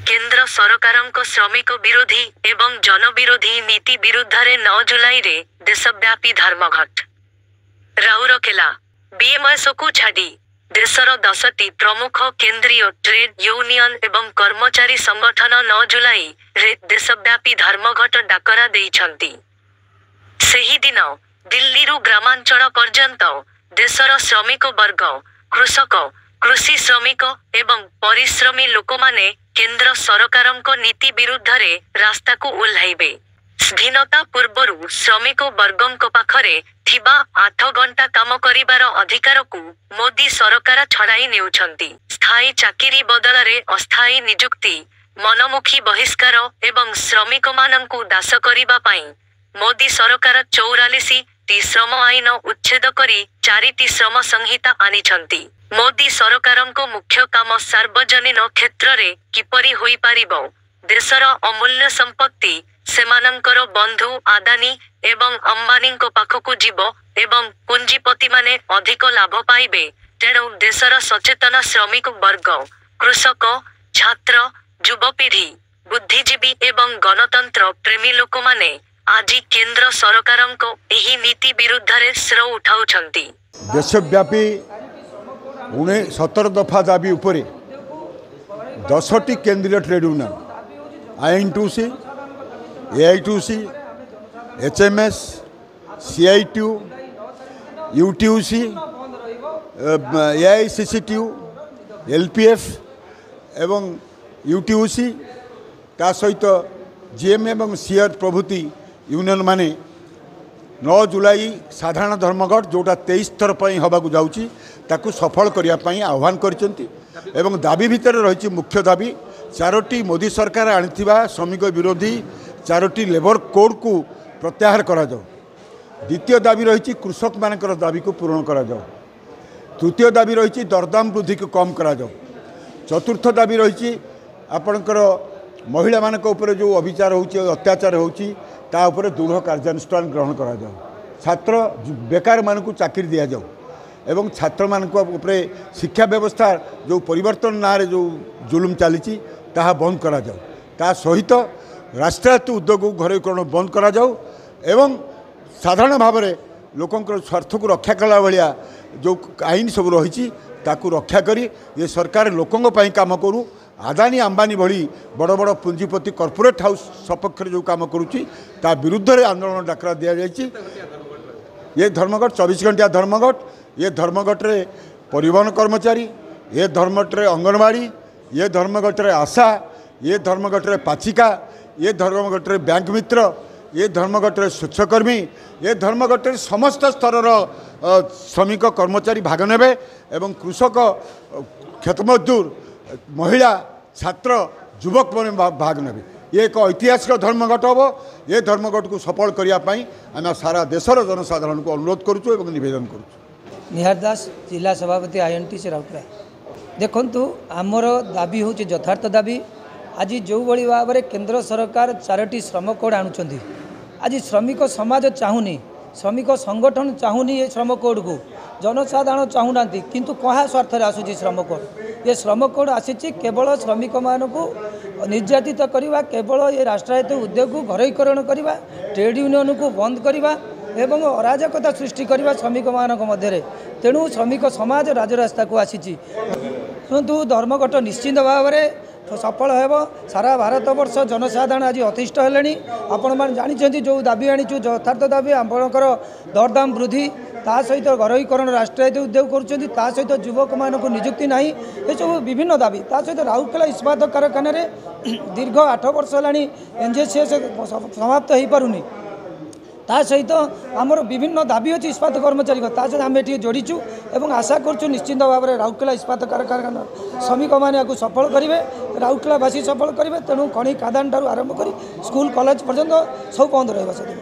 କେନ୍ଦ୍ର ସରକାରଙ୍କ ଶ୍ରମିକ ବିରୋଧୀ ଏବଂ ଜନବିରୋଧୀ ନୀତି ବିରୁଦ୍ଧରେ 9 ଜୁଲାଇରେ ଦେଶବ୍ୟାପୀ ଧର୍ମଘଟ। ରାଉରକେଲା, ବିଏମ୍ଏସ୍କୁ ଛାଡ଼ି ଦେଶର 10ଟି ପ୍ରମୁଖ କେନ୍ଦ୍ରୀୟ ଟ୍ରେଡ୍ ୟୁନିୟନ ଏବଂ କର୍ମଚାରୀ ସଂଗଠନ 9 ଜୁଲାଇରେ ଦେଶବ୍ୟାପୀ ଧର୍ମଘଟ ଡାକରା ଦେଇଛନ୍ତି। ସେହିଦିନ ଦିଲ୍ଲୀରୁ ଗ୍ରାମାଞ୍ଚଳ ପର୍ଯ୍ୟନ୍ତ ଦେଶର ଶ୍ରମିକ ବର୍ଗ, କୃଷକ, କୃଷି ଶ୍ରମିକ ଏବଂ ପରିଶ୍ରମୀ ଲୋକମାନେ କେନ୍ଦ୍ର ସରକାରଙ୍କ ନୀତି ବିରୁଦ୍ଧରେ ରାସ୍ତାକୁ ଓହ୍ଲାଇବେ। ସ୍ୱାଧୀନତା ପୂର୍ବରୁ ଶ୍ରମିକ ବର୍ଗଙ୍କ ପାଖରେ ଥିବା 8 ଘଣ୍ଟା କାମ କରିବାର ଅଧିକାରକୁ ମୋଦି ସରକାର ଛଡ଼ାଇ ନେଉଛନ୍ତି। ସ୍ଥାୟୀ ଚାକିରି ବଦଳରେ ଅସ୍ଥାୟୀ ନିଯୁକ୍ତି, ମନମୁଖୀ ବହିଷ୍କାର ଏବଂ ଶ୍ରମିକମାନଙ୍କୁ ଦାସ କରିବା ପାଇଁ ମୋଦି ସରକାର 44ଟି ଶ୍ରମ ଆଇନ ଉଚ୍ଛେଦ କରି 4ଟି ଶ୍ରମ ସଂହିତା ଆଣିଛନ୍ତି। ମୋଦି ସରକାରଙ୍କ ମୁଖ୍ୟ କାମ ସାର୍ବଜନୀନ କ୍ଷେତ୍ରରେ କିପରି ହୋଇପାରିବ, ଦେଶର ଅମୂଲ୍ୟ ସମ୍ପତ୍ତି ସେମାନଙ୍କର ବନ୍ଧୁ ଆଦାନୀ ଏବଂ ଅମ୍ବାନୀଙ୍କ ପାଖକୁ ଯିବ ଏବଂ ପୁଞ୍ଜିପତିମାନେ ଅଧିକ ଲାଭ ପାଇବେ, ତେଣୁ ଦେଶର ସଚେତନ ଶ୍ରମିକ ବର୍ଗ, କୃଷକ, ଛାତ୍ର, ଯୁବପିଢ଼ି, ବୁଦ୍ଧିଜୀବୀ ଏବଂ ଗଣତନ୍ତ୍ର ପ୍ରେମୀ ଲୋକମାନେ ଆଜି କେନ୍ଦ୍ର ସରକାରଙ୍କ ଏହି ନୀତି ବିରୁଦ୍ଧରେ ସ୍ୱର ଉଠାଉଛନ୍ତି। ଦେଶବ୍ୟାପୀ 17 ଦଫା ଦାବି ଉପରେ 10ଟି କେନ୍ଦ୍ରୀୟ trade union INTUC, AITUC, HMS, CITU, UTUC, AICCTU, LPF ଏବଂ ୟୁଟିୟୁସି, ତା ସହିତ ଜିଏମ୍ ଏବଂ ସିଆର୍ ପ୍ରଭୃତି ୟୁନିୟନ୍ ମାନେ 9 ଜୁଲାଇ ସାଧାରଣ ଧର୍ମଘଟ, ଯେଉଁଟା 23 ଥର ପାଇଁ ହେବାକୁ ଯାଉଛି, ତାକୁ ସଫଳ କରିବା ପାଇଁ ଆହ୍ୱାନ କରିଛନ୍ତି। ଏବଂ ଦାବି ଭିତରେ ରହିଛି ମୁଖ୍ୟ ଦାବି 4ଟି ମୋଦି ସରକାର ଆଣିଥିବା ଶ୍ରମିକ ବିରୋଧୀ 4ଟି ଲେବର କୋଡ଼କୁ ପ୍ରତ୍ୟାହାର କରାଯାଉ। ଦ୍ୱିତୀୟ ଦାବି ରହିଛି କୃଷକମାନଙ୍କର ଦାବିକୁ ପୂରଣ କରାଯାଉ। ତୃତୀୟ ଦାବି ରହିଛି ଦରଦାମ ବୃଦ୍ଧିକୁ କମ୍ କରାଯାଉ। ଚତୁର୍ଥ ଦାବି ରହିଛି ଆପଣଙ୍କର ମହିଳାମାନଙ୍କ ଉପରେ ଯେଉଁ ଅବିଚାର ହେଉଛି, ଅତ୍ୟାଚାର ହେଉଛି, ତା ଉପରେ ଦୃଢ଼ କାର୍ଯ୍ୟାନୁଷ୍ଠାନ ଗ୍ରହଣ କରାଯାଉ। ଛାତ୍ର ବେକାରମାନଙ୍କୁ ଚାକିରି ଦିଆଯାଉ ଏବଂ ଛାତ୍ରମାନଙ୍କ ଉପରେ ଶିକ୍ଷା ବ୍ୟବସ୍ଥା ଯେଉଁ ପରିବର୍ତ୍ତନ ନାଁରେ ଯେଉଁ ଜୁଲୁମ ଚାଲିଛି ତାହା ବନ୍ଦ କରାଯାଉ। ତା ସହିତ ରାଷ୍ଟ୍ରାୟତ୍ତ ଉଦ୍ୟୋଗକୁ ଘରୋଇକରଣ ବନ୍ଦ କରାଯାଉ ଏବଂ ସାଧାରଣ ଭାବରେ ଲୋକଙ୍କର ସ୍ୱାର୍ଥକୁ ରକ୍ଷା କଲା ଭଳିଆ ଯେଉଁ ଆଇନ ସବୁ ରହିଛି ତାକୁ ରକ୍ଷା କରି ଏ ସରକାର ଲୋକଙ୍କ ପାଇଁ କାମ କରୁ। ଆଦାନୀ ଆମ୍ବାନୀ ଭଳି ବଡ଼ ବଡ଼ ପୁଞ୍ଜିପତି କର୍ପୋରେଟ୍ ହାଉସ୍ ସପକ୍ଷରେ ଯେଉଁ କାମ କରୁଛି ତା ବିରୁଦ୍ଧରେ ଆନ୍ଦୋଳନ ଡାକରା ଦିଆଯାଇଛି। ଏ ଧର୍ମଘଟ 24 ଘଣ୍ଟିଆ ଧର୍ମଘଟ। ଏ ଧର୍ମଘଟରେ ପରିବହନ କର୍ମଚାରୀ, ଏ ଧର୍ମଘଟରେ ଅଙ୍ଗନବାଡ଼ି, ଏ ଧର୍ମଘଟରେ ଆଶା, ଏ ଧର୍ମଘଟରେ ପାଚିକା, ଏ ଧର୍ମଘଟରେ ବ୍ୟାଙ୍କ ମିତ୍ର, ଏ ଧର୍ମଘଟରେ ସ୍ୱଚ୍ଛକର୍ମୀ, ଏ ଧର୍ମଘଟରେ ସମସ୍ତ ସ୍ତରର ଶ୍ରମିକ କର୍ମଚାରୀ ଭାଗ ନେବେ ଏବଂ କୃଷକ, କ୍ଷେତମଜଦୁର, ମହିଳା, ଛାତ୍ର, ଯୁବକମାନେ ଭାଗ ନେବେ। ଇଏ ଏକ ଐତିହାସିକ ଧର୍ମଘଟ ହେବ। ଏ ଧର୍ମଘଟକୁ ସଫଳ କରିବା ପାଇଁ ଆମେ ସାରା ଦେଶର ଜନସାଧାରଣଙ୍କୁ ଅନୁରୋଧ କରୁଛୁ ଏବଂ ନିବେଦନ କରୁଛୁ। ନିହାର ଦାସ, ଜିଲ୍ଲା ସଭାପତି INTUC Rourkela. ଦେଖନ୍ତୁ, ଆମର ଦାବି ହେଉଛି ଯଥାର୍ଥ ଦାବି। ଆଜି ଯେଉଁଭଳି ଭାବରେ କେନ୍ଦ୍ର ସରକାର 4ଟି ଶ୍ରମ କୋଡ଼୍ ଆଣୁଛନ୍ତି, ଆଜି ଶ୍ରମିକ ସମାଜ ଚାହୁଁନି, ଶ୍ରମିକ ସଂଗଠନ ଚାହୁଁନି ଏ ଶ୍ରମ କୋଡ଼୍କୁ, ଜନସାଧାରଣ ଚାହୁଁନାହାନ୍ତି, କିନ୍ତୁ କାହା ସ୍ୱାର୍ଥରେ ଆସୁଛି ଶ୍ରମ କୋଡ଼୍? ଏ ଶ୍ରମ କୋଡ଼୍ ଆସିଛି କେବଳ ଶ୍ରମିକମାନଙ୍କୁ ନିର୍ଯାତିତ କରିବା, କେବଳ ଏ ରାଷ୍ଟ୍ରାୟତ୍ତ ଉଦ୍ୟୋଗକୁ ଘରୋଇକରଣ କରିବା, ଟ୍ରେଡ୍ ୟୁନିୟନକୁ ବନ୍ଦ କରିବା ଏବଂ ଅରାଜକତା ସୃଷ୍ଟି କରିବା ଶ୍ରମିକମାନଙ୍କ ମଧ୍ୟରେ। ତେଣୁ ଶ୍ରମିକ ସମାଜ ରାଜରାସ୍ତାକୁ ଆସିଛି। ଶୁଣନ୍ତୁ, ଧର୍ମଘଟ ନିଶ୍ଚିତ ଭାବରେ ସଫଳ ହେବ। ସାରା ଭାରତବର୍ଷ ଜନସାଧାରଣ ଆଜି ଅତିଷ୍ଠ ହେଲେଣି। ଆପଣମାନେ ଜାଣିଛନ୍ତି ଯେଉଁ ଦାବି ଆଣିଛୁ ଯଥାର୍ଥ ଦାବି, ଆପଣଙ୍କର ଦରଦାମ ବୃଦ୍ଧି, ତା ସହିତ ଘରୋଇକରଣ ରାଷ୍ଟ୍ରାୟତ୍ତ ଉଦ୍ୟୋଗ କରୁଛନ୍ତି, ତା ସହିତ ଯୁବକମାନଙ୍କୁ ନିଯୁକ୍ତି ନାହିଁ, ଏସବୁ ବିଭିନ୍ନ ଦାବି। ତା ସହିତ ରାଉରକେଲା ଇସ୍ପାତ କାରଖାନାରେ ଦୀର୍ଘ 8 ବର୍ଷ ହେଲାଣି NJCS ସମାପ୍ତ ହୋଇପାରୁନି। ତା ସହିତ ଆମର ବିଭିନ୍ନ ଦାବି ଅଛି ଇସ୍ପାତ କର୍ମଚାରୀଙ୍କ, ତା ସହିତ ଆମେ ଏଠି ଯୋଡ଼ିଛୁ ଏବଂ ଆଶା କରୁଛୁ ନିଶ୍ଚିନ୍ତ ଭାବରେ ରାଉରକେଲା ଇସ୍ପାତ କାରଖାନା ଶ୍ରମିକମାନେ ଏହାକୁ ସଫଳ କରିବେ, ରାଉରକେଲାବାସୀ ସଫଳ କରିବେ। ତେଣୁ ଖଣି ଖାଦାନ ଠାରୁ ଆରମ୍ଭ କରି ସ୍କୁଲ କଲେଜ ପର୍ଯ୍ୟନ୍ତ ସବୁ ବନ୍ଦ ରହିବ ସେଦିନ।